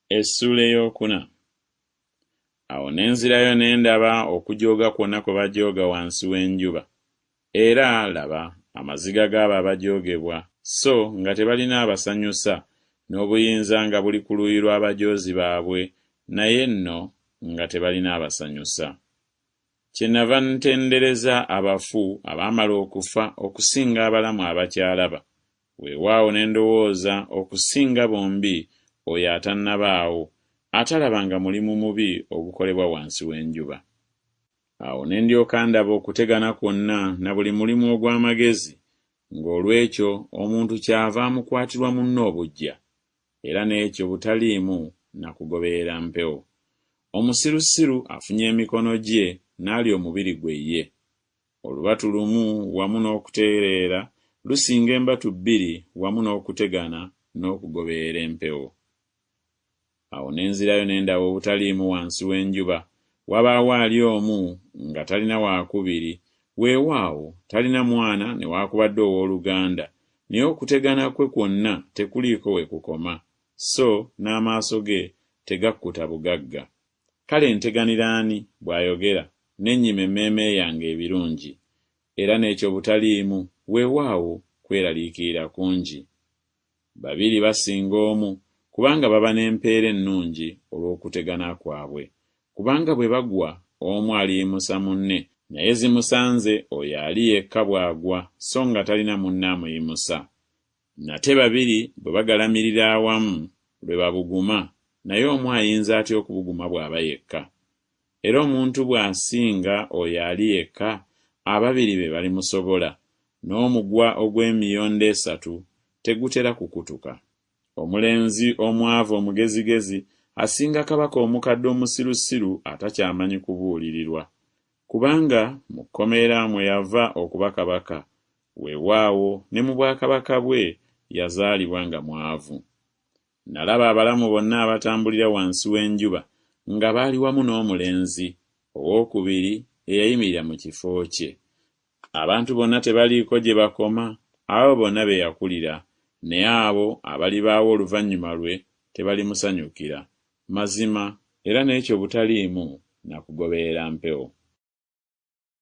Essuula ey'okuna. Awo ne nzirayo ne ndaba okujooga kwonna kwe bajooga wansi w'enjuba, era, laba, amaziga g'abo abajoogebwa, so nga tebalina abasanyusa, n'obuyinza nga buli ku luuyi lw'abajoozi baabwe, naye nno nga tebalina abasanyusa. Kyennava ntendereza abafu abaamala okufa okusinga abalamu abakyalaba, weewaawo ne ndowooza okusinga bombi oyo atannabaawo, atalabanga mulimu mubi ogukolebwa wansi w'enjuba. Awo ne ndyoka ndaba okutegana kwonna na buli mulimu ogw'amagezi, ng'olw'ekyo omuntu kyava amukwatirwa munne obuggya, era n'ekyo butaliimu na kugoberera mpewo. Omusirusiru afunya emikono gye n'alya omubiri gwe ye. Olubatu lumu wamu n'okutereera lusinga embatu bbiri wamu n'okutegana n'okugoberera empewo. Awo ne nzirayo ne ndaba obutaliimu wansi w'enjuba, wabaawo ali omu nga talina waakubiri, weewaawo, talina mwana newaakubadde ow'oluganda, naye okutegana kwe kwonna tekuliiko we kukoma, so n'amaaso ge tegakkuta bugagga. Kale nteganira ani, bw'ayogera, ne nnyima emmeeme yange ebirungi? Era n'ekyo butaliimu, weewaawo, kweraliikirira kungi. Babiri basinga omu, kubanga baba n'empeera ennungi olw'okutegana kwabwe. Kubanga bwe bagwa, omu aliyimusa munne, naye zimusanze oyo ali yekka bw'agwa, so nga talina munne amuyimusa. Nate babiri bwe bagalamirira awamu, lwe babuguma, naye omu ayinza atya okubuguma bw'aba yekka? Era omuntu bw'asinga oyo ali yekka, ababiri be balimusobola, n'omugwa ogw'emiyondo esatu tegutera kukutuka. Omulenzi omwavu omugezigezi asinga kabaka omukadde omusirusiru atakyamanyi kubuulirirwa. Kubanga mu kkomera mwe yava okuba kabaka, weewaawo, ne mu bwakabaka bwe yazaalibwa nga mwavu. Nalaba abalamu bonna abatambulira wansi w'enjuba nga baali wamu n'omulenzi, ow'okubiri, eyayimirira mu kifo kye. Abantu bonna tebaliiko gye bakoma, abo bonna be yakulira, naye abo abalibaawo oluvannyuma lwe tebalimusanyukira. Mazima, era n'ekyo butaliimu na kugoberera mpewo.